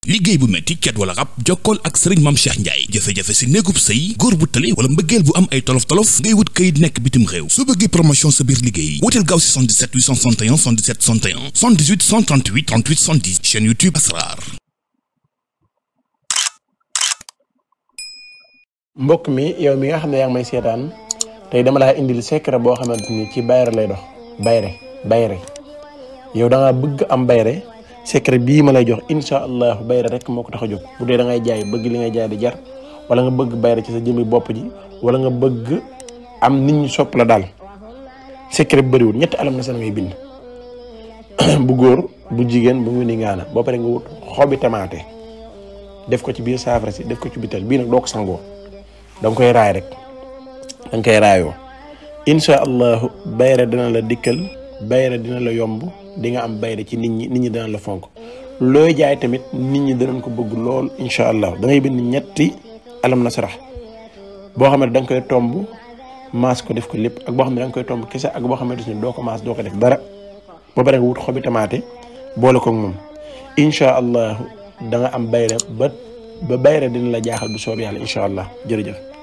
liggéey bu metti ket wala rab jokkool ak sëriñ Mame Cheikh Ndiaye jafe-jafe si néegub sëy góor bu tële wala mbëggeel bu am ay tolof-tolof ngay wut kayit nekk bitim réew soo bëggee promotion sa biir liggéey wuteel gaaw si 77 861 77 61 78 138 38 110 chaîne YouTube Asrar. mbokk mi yow mi nga xam ne yaa ngi may seetaan tey dama laa indil secret boo xamante ni ci bayre lay dox bayre yow da nga bëgg am bayre secret bii ma lay jox incha allah bayre rek moo ko tax a jóg bu dee da ngay jaay bëgg li ngay jaay di jar wala nga bëgg bayre ci sa jëmmi bopp ji wala nga bëgg am nit ñi sopp la daal secret bi bëriwul ñetti alam na sa ngay bind bu góor bu jigéen bu mu ni ngaana boo pare nga wut xobi tamaate def ko ci biir saafara si def ko ci bitel bii nag doo ko sangoo da nga koy raay rek da nga koy raayoo incha allahu bayre dina la dikkal bayre dina la yomb di nga am bayre ci nit ñi dina la fonk looy jaay tamit nit ñi dinañ ko bëgg lool incha allah da ngay bind ñetti alam nasrah boo xam ne da nga koy tomb maas ko def ko lépp ak boo xam ne da nga koy tomb kese ak boo xam ne doo ko maas doo ko def dara ba pare nga wut xobi tamaate boole ko moom incha allah da nga am bayre ba bayre dina la jaaxal bu soob yàlla incha allah jërëjëf.